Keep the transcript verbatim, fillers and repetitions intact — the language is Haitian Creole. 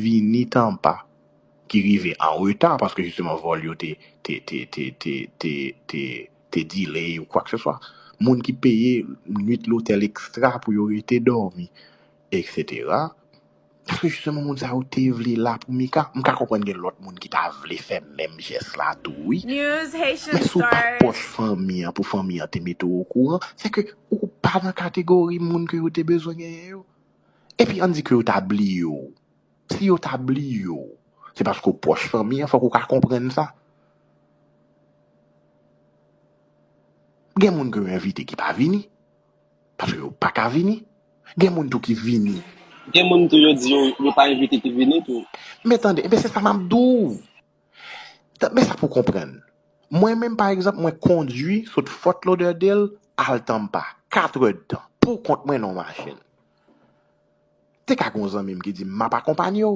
vini Tampa, ki rive an reta, paske jisteman vòl yo te, te, te, te, te, te, te, te delay ou kwakeseswa. Moun ki peye nwit lotèl ekstra pou yo rete dòmi, etsetera. Paske jisteman moun sa yo te vle la pou Mika. M ka konprann gen lòt moun ki ta vle fè menm jès la tou, wi. News, Haitian Men si w pa Stars. Pwòch fanmi an pou fanmi an te mete w okouran, se ke ou pa nan kategori moun ke yo te bezwen genyen yo. Epi ann di ke yo ta bliye w. Si yo ta bliye w, se paske w pwòch fanmi an, fòk ou ka konprann sa. Gen moun ke yo envite ki pa vini, paske yo pa ka vini. Gen moun tou ki vini. Gen moun tou yo di yo, yo pa envite ki vini tou. Men tande, men se sa m ap di w. Ta- Men sa pou konprann. Mwen menm, pa egzanp, mwen kondui sot Fort Lauderdale al Tampa, kat è d tan, pou kont mwen nan machin. Te ka gen yon zanmi m ki di m, "M ap akonpanye w."